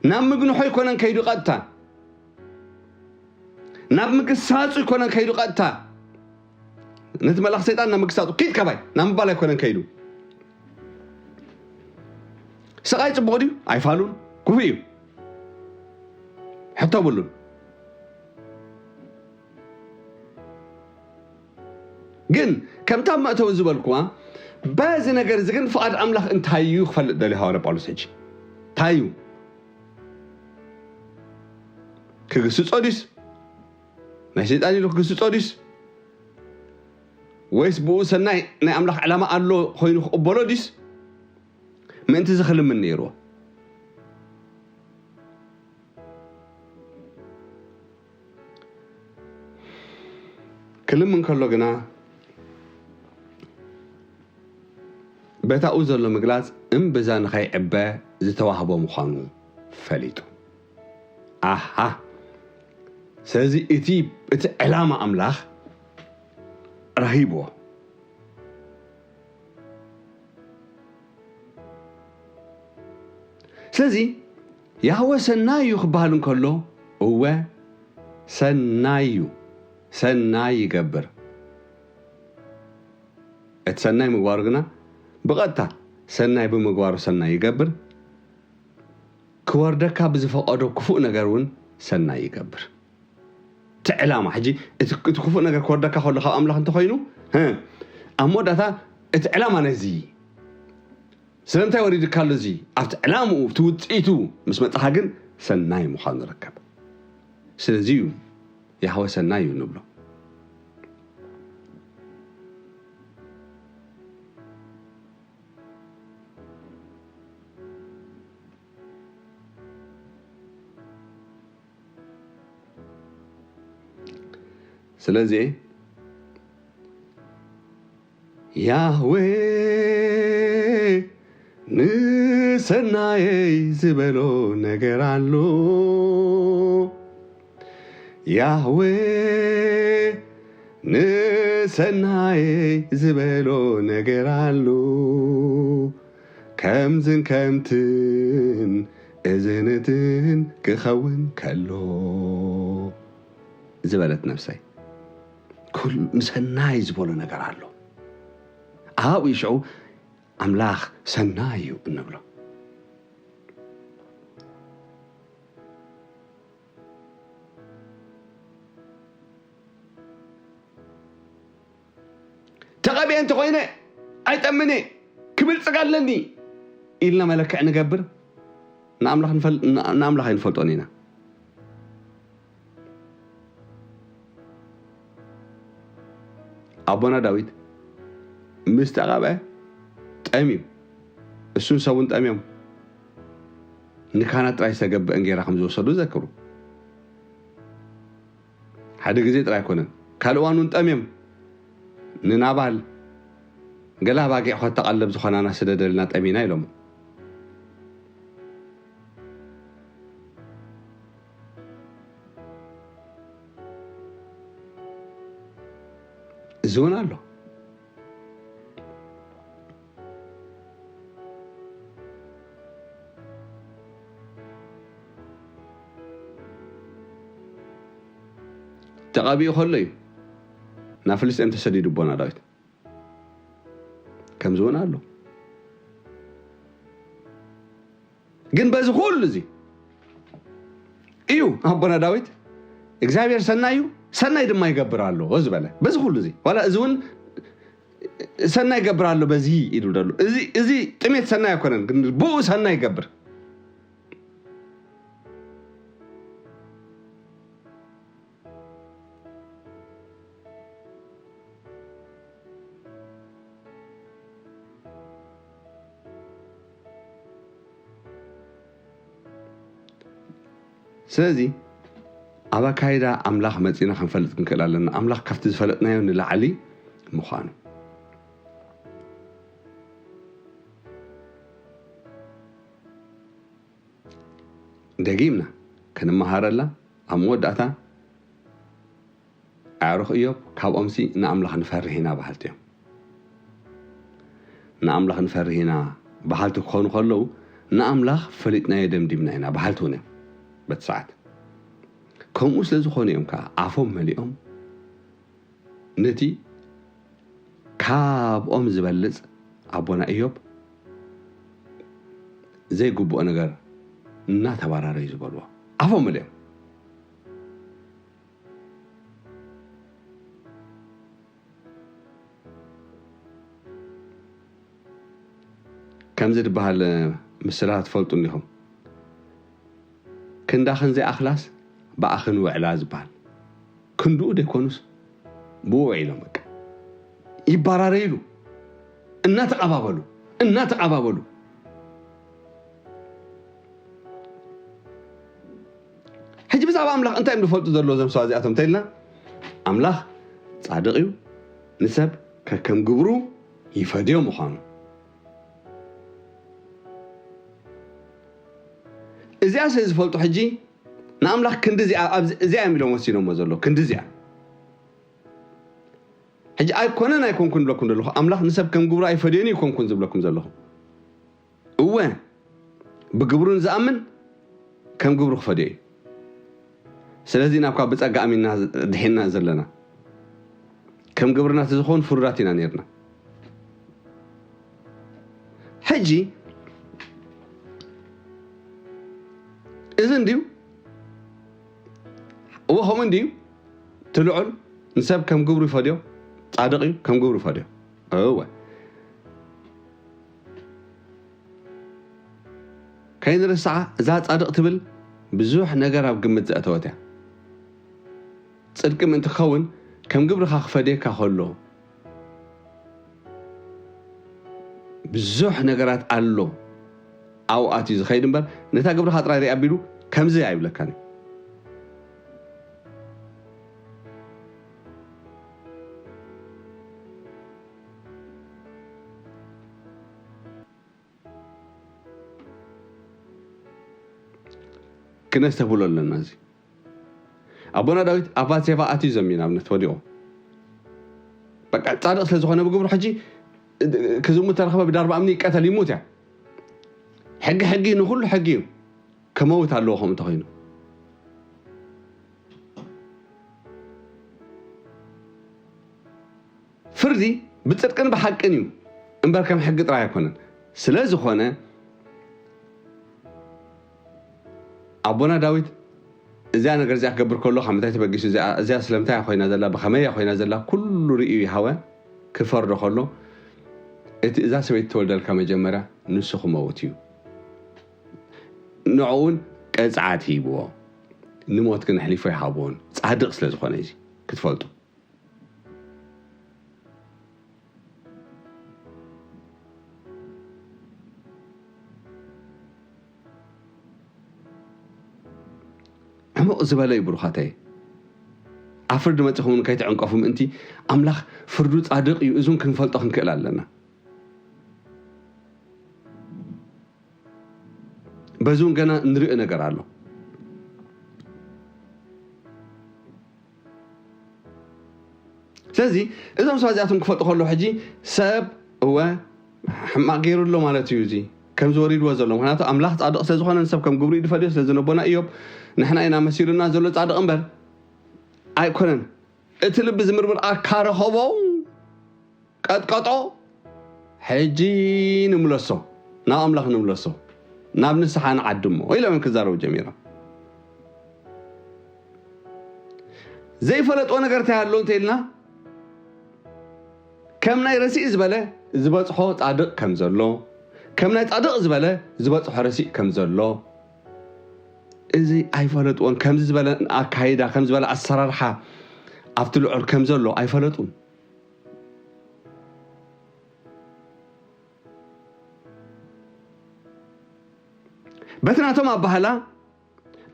ናብ ምግንሖ ኣይኮነን ከይዱ ቀጥታ። ናብ ምግሳጹ ኣይኮነን ከይዱ ቀጥታ። ነቲ መልኣኽ ሰይጣን ናብ ምግሳጹ፣ "ኪድ ካባይ" ናብ ምባል ኣይኮነን ከይዱ። ስቓይ ጽቡቕ ድዩ? ኣይፋሉን። ክፉእ እዩ። ሕቶ ብሉን። ግን ከምታ መእተዊ ዝበልኩዋ፣ በዚ ነገር እዚ ግን ፍቓድ ኣምላኽ እንታይ እዩ ክፈልጥ ደልዩ ሃዋርያ ጳውሎስ ሕጂ? እንታይ እዩ? ክግስጾ ድዩስ? ናይ ሰይጣን ኢሉ ክግስጾ ድዩስ? ወይስ ብኡ ሰናይ ናይ ኣምላኽ ዕላማ ኣሎ ኮይኑ ክቕበሎ ድዩስ? ምእንቲ እዚ ክልምን ነይርዎ። ክልምን ከሎ ግና፣ በታኡ ዘሎ ምግላጽ እምብዛ ንኸይዕበ ዝተዋህቦ ምዃኑ ፈሊጡ። ኣሃ! ስለዚ እቲ፣ እቲ ዕላማ ኣምላኽ ረሂብዎ። ስለዚ ያህወ ሰናይ እዩ ክበሃል እንከሎ፣ እወ ሰናይ እዩ፣ ሰናይ ይገብር። እቲ ሰናይ ምግባሩ ግና ብቐጥታ ሰናይ ብምግባሩ ሰናይ ይገብር፣ ክወርደካ ብዝፈቐዶ ክፉእ ነገር እውን ሰናይ ይገብር። እቲ ዕላማ፣ ሕጂ እቲ፣ እቲ ክፉእ ነገር ክወርደካ ከሎ ካብ ኣምላኽ እንተኾይኑ፣ ህ፣ ኣብ መወዳእታ እቲ ዕላማ ነዚ ስለምንታይ ወሪድካ ኣሎ እዚ? ኣብቲ ዕላምኡ፣ እቲ ውጽኢቱ ምስ መጻኻ ግን ሰናይ ምዃኑ ርከብ። ስለዚ እዩ ያህወ ሰናይ እዩ ንብሎ። ስለዚ ያህዌ ንሰናየይ ዝበሎ ነገር ኣሎ። ያህዌ ንሰናየይ ዝበሎ ነገር ኣሎ። ከምዝን ከምትን እዝንትን ክኸውን ከሎ። ዝበለት ነፍሰይ። ኩሉ ንሰናይ ዝበሎ ነገር ኣሎ። ኣብኡ ሽዑ ኣምላኽ ሰናይ እዩ እንብሎ። ተቐቢኤ እንተኾይነ ኣይጠምኔ ክብልጽግ ኣለኒ ኢልና መለክዕ ንገብር፣ ንኣምላኽ ንፈል-፣ ንኣምላኽ ኣይንፈልጦን ኢና። ኣቦና ዳዊት ምስ ተቐብአ ጠምዩ፣ እሱን ሰቡን ጠምዮም፣ ንካህናት ጥራይ ዝተገብአ እንጌራ ከም ዝወሰዱ ዘክሩ። ሓደ ግዜ ጥራይ ኣይኮነን፣ ካልእ እዋን እውን ጠምዮም፣ ንናባል ገለ ኣባጊዕ ከተቐልብ ዝኾናና ስደደልና፣ ጠሚና ኢሎሞ። እዚ እውን ኣሎ። ተቐቢኡ ከሎ እዩ ናብ ፍልስጤም ተሰዲዱ ኣቦና ዳዊት። ከምዚ እውን ኣሎ። ግን በዚ ኩሉ እዚ እዩ ኣቦና ዳዊት፣ እግዚኣብሔር ሰናይ እዩ፣ ሰናይ ድማ ይገብር ኣሎ ዝበለ። በዚ ኩሉ እዚ፣ ዋላ እዚ እውን ሰናይ ይገብር ኣሎ በዚ ኢሉ ደሎ። እዚ፣ እዚ ጥሜት ሰናይ ኣይኮነን፣ ግን ብኡ ሰናይ ይገብር። ስለዚ ኣብ ኣካይዳ ኣምላኽ መጺና ክንፈልጥ ክንክእል ኣለና። ኣምላኽ ካብቲ ዝፈለጥናዮ ንላዕሊ ምዃኑ። ደጊምና ክንመሃረላ ኣብ መወዳእታ ኣዕሩኽ እዮብ ካብኦምሲ ንኣምላኽ ንፈርህ ኢና በሃልቲ እዮም። ንኣምላኽ ንፈርህ ኢና በሃልቲ ክኾኑ ከለዉ፣ ንኣምላኽ ፈሊጥናዮ ደምዲምና ኢና በሃልቲ እውን እዮም በቲ ሰዓት። ከምኡ ስለ ዝኾኑ እዮም ከኣ ኣፎም መሊኦም ነቲ ካብኦም ዝበልጽ ኣቦና እዮብ ዘይግብኦ ነገር እናተባራረዩ ዝበልዎ ኣፎም መሊኦም። ከምዚ ዝበሃል ምስላ ትፈልጡ እንዲኹም። ክንዳኽን ዘይኣኽላስ ብኣኽን ውዕላ ዝበሃል። ክንድኡ ደይኮኑስ ብኡ ውዒሎም በቃ። ይባራረይሉ። እናተቐባበሉ፣ እናተቐባበሉ። ሕጂ ብዛዕባ ኣምላኽ እንታይ እዮም ዝፈልጡ ዘለዉ እዞም ሰባት እዚኣቶም እንተኢልና፣ ኣምላኽ ጻድቕ እዩ፣ ንሰብ ከከም ግብሩ ይፈድዮ ምዃኑ። እዚኣ ስለ ዝፈልጡ ሕጂ ንኣምላኽ ክንዲ እዚኣ፣ ኣብዚ፣ እዚኣ እዮም ኢሎም ወሲኖሞ ዘለዉ፣ ክንዲ እዚኣ። ሕጂ ኣይኮነን ኣይኮንኩን ዝብለኩም ዘለኹ፣ ኣምላኽ ንሰብ ከም ግብሩ ኣይፈድዮን ኣይኮንኩን ዝብለኩም ዘለኹ። እወ፣ ብግብሩ ንዝኣምን ከም ግብሩ ክፈድዮ እዩ። ስለዚ ኢና እኳ ብጸጋ ኣሚንና ድሒንና ዘለና። ከም ግብርና ተዝኸውን ፍሩዳት ኢና ነይርና። ሕጂ እዚ እንድዩ፣ እወ፣ ከምኡ እንድዩ፣ እቲ ልዑል ንሰብ ከም ግብሩ ይፈድዮ፣ ጻድቕ እዩ፣ ከም ግብሩ ይፈድዮ። እወ። ከይንርስዓ፣ እዛ ጻድቕ ትብል ብዙሕ ነገር ኣብ ግምት ዘእተወት እያ። ጽድቂ ምእንቲ ክኸውን፣ ከም ግብርኻ ክፈድየካ ከሎ፣ ብዙሕ ነገራት ኣሎ ኣብኡ ኣትዩ ዝኸይድ እምበር፣ ነታ ግብርኻ ጥራይ ርኢ ኣቢሉ ከምዚ ኣይብለካን እዩ። ክነስተብህሎ ኣለና። እዚ ኣቦና ዳዊት ኣብ ባትሴባ ኣትዩ ዘሚ ንኣብነት ወዲቑ። በቃ ጻድቕ ስለ ዝኾነ ብግብሩ ሕጂ ክዝሙት ተረኽበ ብዳርባ እምኒ ይቀተል ይሙት እያ። ሕጊ ሕጊ ንኹሉ ሕጊ እዩ። ከመውት ኣለዎ ከምኡ እንተኾይኑ። ፍርዲ ብጽድቅን ብሓቅን እዩ እምበር ከም ሕጊ ጥራይ ኣይኮነን። ስለ ዝኾነ ኣቦና ዳዊት እዚኣ ነገር እዚኣ ክገብር ከሎ ካብ ምንታይ ተበጊሱ፣ እዚኣ እዚኣ ስለምንታይ ኮይና ዘላ፣ ብኸመይ ኮይና ዘላ፣ ኩሉ ርእዩ ይሃወ ክፈርዶ ከሎ፣ እቲ እዛ ሰበይቲ ተወልደልካ መጀመርያ ንሱ ክመውት እዩ። ንዕኡን ቀጽዓት ሂብዎ፣ ንሞት ግን ኣሕሊፎ ይሃብዎን ጻድቕ ስለ ዝኾነ እዩ ክትፈልጡ። ዕሙቕ ዝበለ እዩ ብሩኻተይ። ኣብ ፍርዲ መጺኹም እውን ከይትዕንቀፉ ምእንቲ ኣምላኽ ፍርዱ ጻድቕ እዩ። እዙን ክንፈልጦ ክንክእል ኣለና። በዚ እውን ገና ንሪኦ ነገር ኣሎ። ስለዚ እዞም ሰባት እዚኣቶም ክፈልጡ ከለዉ ሕጂ ሰብ እወ ሕማቕ ገይሩ ኣሎ ማለት እዩ። እዚ ከምዚ ወሪድዎ ዘሎ ምክንያቱ ኣምላኽ ጻድቕ ስለ ዝኾነ ንሰብ ከም ግብሩ እዩ ዝፈልዮ። ስለዚ ነቦና እዮብ ንሕና ኢና መሲሉና ዘሎ ጻድቕ እምበር ኣይኮነን። እቲ ልቢ ዝምርምር ኣካ ረኸቦ ቀጥቀጦ። ሕጂ ንምለሶ ናብ ኣምላኽ ንምለሶ ናብ ንስሓ ንዓድሞ ኢሎም እዮም ክዛረቡ ጀሚሮም። ዘይፈለጥዎ ነገር እንታይ ኣሎ እንተ ኢልና ከም ናይ ረሲእ ዝበለ ዝበፅሖ ፃድቕ ከም ዘሎ ከም ናይ ፃድቕ ዝበለ ዝበፅሖ ረሲእ ከም ዘሎ እዚ ኣይፈለጥዎን። ከምዚ ዝበለ ኣካይዳ ከም ዝበለ ኣሰራርሓ ኣብቲ ልዑል ከም ዘሎ ኣይፈለጡን። በቲ ናቶም ኣባህላ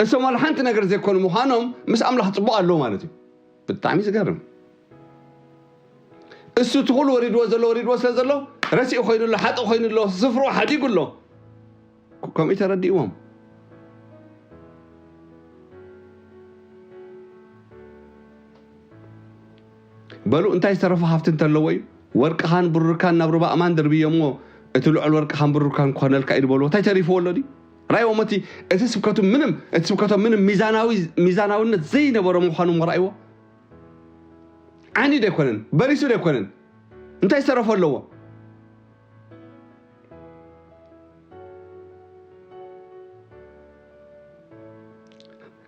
እሶም ዋላ ሓንቲ ነገር ዘይኮኑ ምዃኖም ምስ ኣምላኽ ጽቡቕ ኣለዉ ማለት እዩ። ብጣዕሚ ዝገርም። እሱ እቲ ኩሉ ወሪድዎ ዘሎ ወሪድዎ ስለ ዘሎ ረሲኡ ኮይኑ ኣሎ፣ ሓጥእ ኮይኑ ኣሎ፣ ስፍርኡ ሓዲጉ ኣሎ። ከምኡ ተረዲእዎም። በሉ እንታይ ዝተረፈ ሃብቲ እንተለዎ እዩ ወርቅኻን ብሩርካን ናብ ሩባ እማን ደርብዮ እሞ እቲ ልዑል ወርቅኻን ብሩርካን ክኾነልካ እዩ ዝበልዎ እንታይ ተሪፍዎ ኣሎ ድዩ? ራእይዎም እቲ እቲ ስብከቱ ምንም እቲ ስብከቶም ምንም ሚዛናዊ ሚዛናውነት ዘይነበሮ ምዃኑ እሞ ራእይዎ። ዓንዩ ዶ ኣይኮነን? በሪሱ ዶ ኣይኮነን? እንታይ ዝተረፎ ኣለዎ?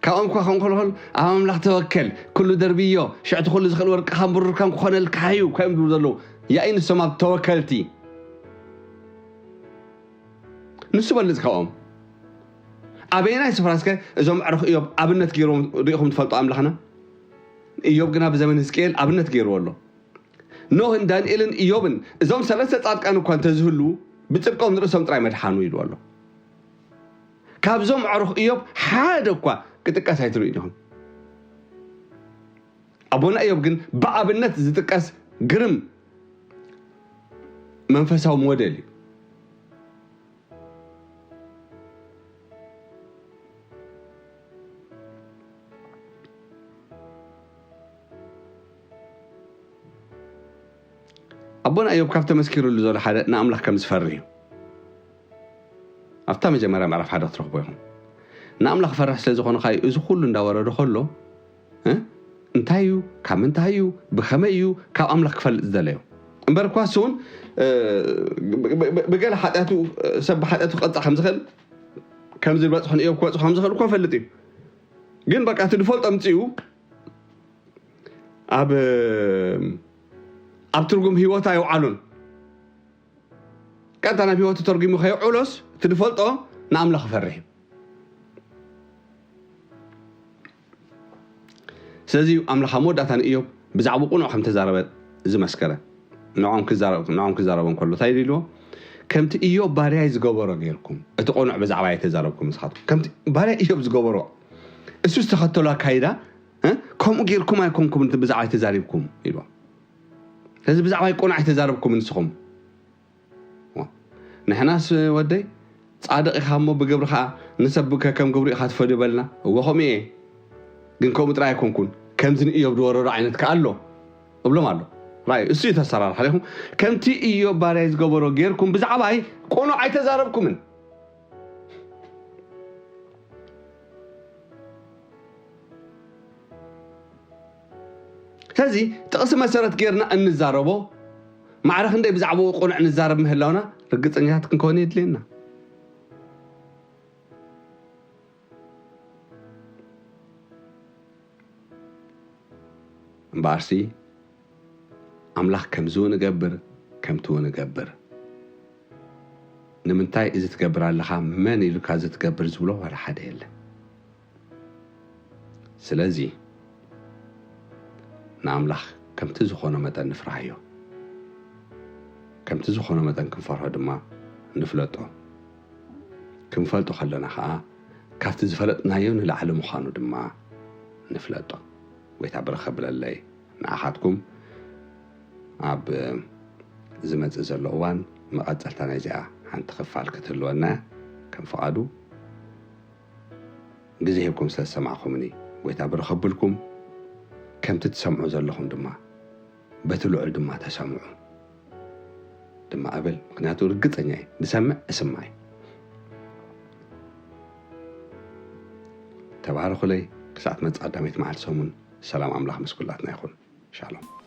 ካብኦም እኳ ከም ከልኸሉ ኣብ ኣምላኽ ተወከል፣ ኩሉ ደርብዮ፣ ሽዕቲ ኩሉ ዝኽእል ወርቅኻን ብሩርካን ክኾነልካ እዩ እኳ እዮም ዝብሉ ዘለዉ። ያኢ ንሶም ኣብ ተወከልቲ ንሱ በልጽ ካብኦም። ኣበየናይ ስፍራ እስከ እዞም ኣዕሩኽ እዮብ ኣብነት ገይሮም ርኢኹም ትፈልጡ ኣምላኽና? እዮብ ግና ብዘመን ህዝቅኤል ኣብነት ገይርዎ ኣሎ። ኖህን ዳንኤልን እዮብን እዞም ሰለስተ ጻድቃን እኳ እንተዝህልዉ ብጽድቆም ንርእሶም ጥራይ መድሓኑ ኢልዎ ኣሎ። ካብዞም ኣዕሩኽ እዮብ ሓደ እኳ ክጥቀስ ኣይትርእዩ ኢኹም። ኣቦና እዮብ ግን ብኣብነት ዝጥቀስ ግርም መንፈሳዊ ሞዴል እዩ። ኣቦና እዮብ ካብ ተመስኪሩሉ ዘሎ ሓደ ንኣምላኽ ከም ዝፈርህ እዩ። ኣብታ መጀመርያ ምዕራፍ ሓደ ክትረኽቦ ኢኹም። ንኣምላኽ ፈራሕ ስለ ዝኾነ ኸኣ እዩ እዚ ኩሉ እንዳወረዶ ከሎ እ? እንታይ እዩ ካብ ምንታይ እዩ ብኸመይ እዩ ካብ ኣምላኽ ክፈልጥ ዝደለዮ እምበር እኳ እሱ እውን እ፣ ብ- ብ- ብ- ብገለ ሓጢኣቱ እ፣ ሰብ ብሓጢኣቱ ክቐጻ ከም ዝኽእል ከም ዝበጽሑ ንእዮብ ክወጹ ከም ዝኽእል እኳ ይፈልጥ እዩ። ግን በቃ እቲ ዝፈልጦ ምጽኡ ኣብ ኣብ ትርጉም ህይወት ኣይውዓሉን። ቀጥታ ናብ ህይወቱ ተርጉሙ ከይውዕሎስ እቲ ዝፈልጦ ንኣምላኽ ይፈርሕ እዩ። ስለዚ ኣምላኽ ኣብ መወዳእታ ንእዮብ ብዛዕባ ቅኑዕ ከም ተዛረበ ዝመስከረ ንዖም ክዛረብ ንዖም ክዛረቦም ከሎ እንታይ ኢልዎ? ከምቲ እዮብ ባርያይ ዝገበሮ ጌርኩም እቲ ቅኑዕ ብዛዕባ ኣይተዛረብኩም ንስኻትኩም ከምቲ ባርያ እዮብ ዝገበሮ እሱ ዝተኸተሎ ኣካይዳ እ? ከምኡ ጌርኩም ኣይኮንኩም ብዛዕባ ኣይተዛሪብኩም ኢልዎ። ስለዚ ብዛዕባ ቅኑዕ ኣይተዛረብኩም ንስኹም ንሕናስ ወደይ ጻድቕ ኢኻ እሞ ብግብሪ ኸዓ ንሰብ ከከም ግብሩ ኢኻ ትፈድዮ በልና። እወ ከምኡ እየ፣ ግን ከምኡ ጥራይ ኣይኮንኩን፣ ከምዚ ንእዮብ ዝወረዶ ዓይነት ከኣ ኣሎ እብሎም ኣሎ። ራእዩ እሱ እዩ ተሰራርሓ ኢኹም። ከምቲ እዮብ ባርያይ ዝገበሮ ጌርኩም ብዛዕባይ ቅኑዕ ኣይተዛረብኩምን። ስለዚ ጥቕሲ መሰረት ጌርና እንዛረቦ ማዕረ ክንደይ ብዛዕባኡ ቅኑዕ ንዛረብ ምህላውና ርግጸኛታት ክንከውን የድልየና። እምበኣርሲ ኣምላኽ ከምዚ እውን እገብር ከምቲ እውን እገብር፣ ንምንታይ እዚ ትገብር ኣለኻ፣ መን ኢሉካ እዚ ትገብር ዝብሎ ዋላ ሓደ የለን። ስለዚ ንኣምላኽ ከምቲ ዝኾኖ መጠን ንፍርሃዮ። ከምቲ ዝኾኖ መጠን ክንፈርሆ ድማ ንፍለጦ። ክንፈልጦ ከለና ኸዓ ካብቲ ዝፈለጥናዮ ንላዕሊ ምዃኑ ድማ ንፍለጦ። ጎይታ ብርኽ ብለለይ ንኣኻትኩም ኣብ ዝመጽእ ዘሎ እዋን መቐጸልታ ናይዚኣ ሓንቲ ክፋል ክትህልወና ከም ፍቓዱ ግዜ ሂብኩም ስለ ዝሰማዕኹምኒ ጎይታ ብርኸብልኩም። ከምቲ ትሰምዑ ዘለኹም ድማ በቲ ልዑል ድማ ተሰምዑ ድማ እብል። ምክንያቱ ርግጸኛ እየ ዝሰምዕ እስማዕ። ተባረኹለይ። ክሳዕ ትመጽእ ቀዳመይቲ መዓልቲ ሰሙን ሰላም ኣምላኽ ምስ ኩላትና ይኹን። ሻሎም።